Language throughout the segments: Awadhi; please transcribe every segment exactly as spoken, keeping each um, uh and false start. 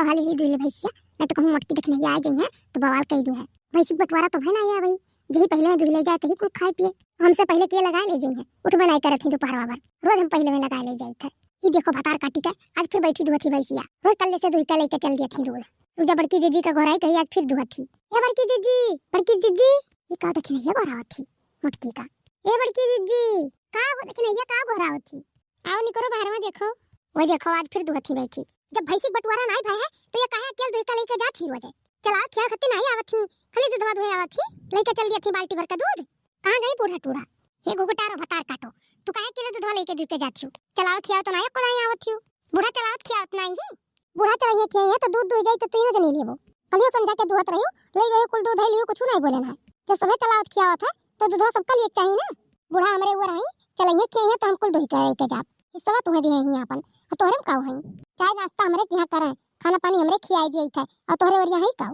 हाली ही दुहिले भैंसिया, नहीं तो कहूँ मोटकी देखने आ जाई है तो बवाल कई दी है। भैंसी के बंटवारा तो भय ना आया भाई, जही पहले में दुहिले जाए तही कुल खाए पिए। हमसे पहले के लगाए ले जाई है, उठबे नहीं करत ही दोपहरवा भर, रोज हम पहले में लगाए ले जाई थे। ई देखो भतार काटी के, आज फिर बैठी दुहत ही भैंसिया, रोज कल्ले से दुहिका लेके चल दिया थी दूध। दूजा बड़की जीजी का गोहराई कही, आज फिर दुहत ही। ए बड़की जीजी, बड़की जीजी, ये का देखी नहीं है गोहरावत थी मोटकी का। ए बड़की जीजी, का हो देखी नहीं है, का गोहरावत थी? आओ निकरो बाहर में देखो। वो देखो आज फिर दुहत ही बैठी। जब भैंसी के बंटवारा नाई भय है तो ये काहे अकेल दुहिका लेके जात ही रोजे? चलाओ खिया खत्ती नाई आवत ही, खाली दूधवा दुहे आवत ही, लेके चल दिया थी बाल्टी भर का दूध। कहाँ गई बूढ़ा टूढ़ा? हे घुघटारो भतार काटो, तू काहे अकेले दूधवा लेके दुहिके जात हियो? चलाओ खियाओ तो नाई एको नाई आवत हियो। बूढ़ा चलावत खियावत नाई ही। बूढ़ा चलाइए खियाइए तो दूध दुह जाई तो तीनों जनी लेबो। कलियो संझा के दुहत रहियो, ले गए कुल दूध है लियो, कुछ नाई बोले ना। जब सभे चलावत खियावत है तो दूधवा सबका लिए चाहिए ना। बूढ़ा हमरे ऊपर है, चलाइए खियाइए तो हम कुल दुहिके लेके जाब। हिस्सा तुम्हें दिए ही अपन, और तोहरे में का है? चाय नाश्ता हमरे के यहाँ करें, खाना पानी हमरे खियाई दिए थे, और तोहरे ओरिया है का?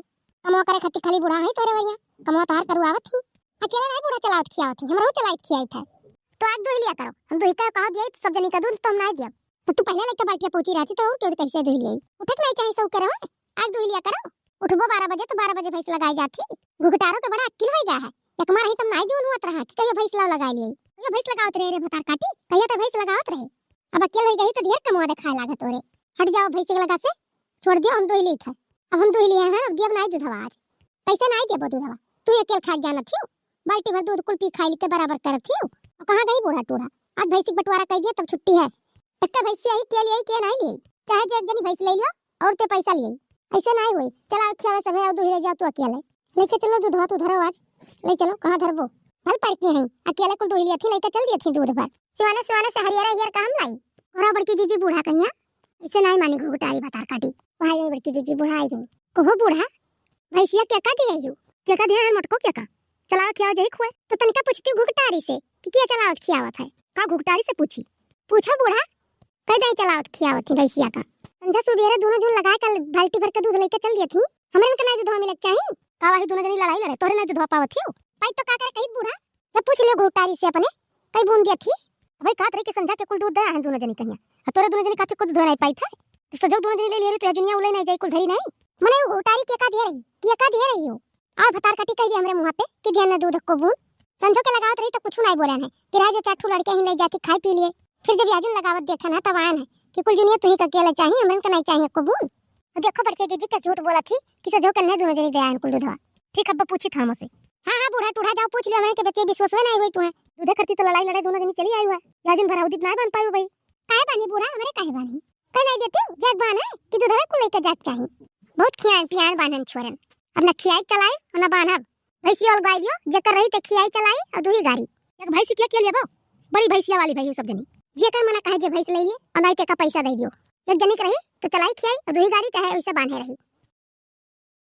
कमवा करे खातिर खाली बूढ़ा है तोहरे ओरिया, कमवा तोहार करुआवत ही। अकेले नहीं बूढ़ा चलावत खियावत ही, हमरो चलाइत खियाइत है। तो आग दुहि लिया करो, हम दुहि का कह दिया तो सब जनी का दूध तो हम नहीं दिया। तो तू पहले लेके बाल्टिया पहुंची रहती तो और क्यों कैसे दुहि लिया? उठक नहीं चाहिए सौ करे, आग दुहि लिया करो। उठबो बारह बजे तो बारह बजे भैंस लगाई जाती। घुघटारो के बड़ा अक्किल हो गया है, एक मार ही तुम नहीं जून हुआ रहा कि कहियो भैंस लाओ लगाई लिए, कहियो भैंस लगावत रहे रे भतार काटी, कहियो तो भैंस लगावत रहे। अब अकेल हो गई तो ढेर कमवा दिखाए लागत हो रे। हट जाओ भैंस के लगा से, छोड़ दियो, हम दुहि ली थे। अब हम दुहि लिए हैं, अब दियब नाई दूधवा आज। कैसे नाई देबो दूधवा? तू अकेल खा जाना थियो, बाल्टी भर दूध कुल पी खाई के बराबर करत थियो। और कहाँ गई बूढ़ा टूढ़ा? आज भैंसी के बंटवारा कह दिया तब छुट्टी है। एक भैंसी आई के लिए के नाई लिए, चाहे जे एक जनी भैंस ले लियो और ते पैसा लिए। ऐसे नाई होई, चला खियावे सभे और दुहि ले जा तू अकेले। लेके चलो दूधवा तू धरो आज, ले चलो कहाँ धरबो? भल पर के हैं, अकेले कुल दुहि लिया थी, लेके चल दिया थी दूध भर। सिवाने सिवाने से हरियर हरियर का हम लाई। और बड़की जीजी बूढ़ा कहिया, इसे नाई मानी घुघटारी भतार काटी। वहाँ गई बड़की जीजी बूढ़ा आई गई। कहो बूढ़ा, भैंसिया के का दिया यू? के का दिया है मोटको के का? चलाओ खियाओ जही खुए। तो तनिका पूछती घुघटारी से कि के चलावत खियावत है। का घुघटारी से पूछी? पूछो बूढ़ा, कई दाई चलावत खियावत थी भैंसिया का। संझा सुबेरे दोनों जून लगा के बाल्टी भर के दूध लेके चल दिया थी। हमरे के नाई दूधवा मिलक चाही। का वही दोनों जनी लड़ाई लड़े, तोहरे नाई दूधवा पावत हियो? पाई तो का करे कही बूढ़ा? जब पूछ लियो घुघटारी से अपने, कई बून दिया थी। भाई कहत रही कि संझा के कुल दूध दे हैं दोनों जनी कहिया। आ तोरे दोनों जनी काथी कुल दूध नहीं पाई थे। तो सजो दोनों जनी ले लिया रे, तो या जुनिया उले नहीं जाई कुल धरी नहीं। मने वो घुघटारी के का दिया रही, के का दिया रही हो? और भतार काटी कह दिया हमरे मुँह पे कि दिया ना दूध को बून। संझो के लगावत रही तो कुछ नहीं बोले हैं कि राजे चार ठू लड़के ही ले जाती खाई पी लिए। फिर जब याजुल लगावत देखे ना तब आयन है कि कुल जुनिया तुही का अकेले चाहिए, हमरन का नहीं चाहिए को बून। और देखो बड़के जीजी के झूठ बोला थी कि सजो के नहीं दोनों जनी दे आयन कुल दूधवा। ठीक अब पूछी था हमसे। हाँ हाँ बूढ़ा टूढ़ा जाओ पूछ लियो, हमरन के बतिया विश्वास में नहीं हुई तुम्हें। दूधे करती तो लड़ाई लड़ाई दोनों जनी चली आई हुआ। याजुन भरा उदित नहीं बन पाई भाई। काहे बानी बूढ़ा हमरे काहे बानी? कह नहीं देते जग बान है कि दूधवा कुल लेकर जात चाहिए। बहुत खियान पियान बानन छोरन। अब न खियाई चलाई और न बान्हब। भैंसी और गाय दियो, जेकर रही ते खियाई चलाई और दूही गारी। एक भैंसी के के लेबो? बड़ी भैंसिया वाली भाई सब जनी। जेकर मना कहे जे भैंस ले लिए और नहीं ते का पैसा दे दियो। एक जनी के रही तो चलाई खियाई और दूही गारी चाहे वैसे बांधे रही।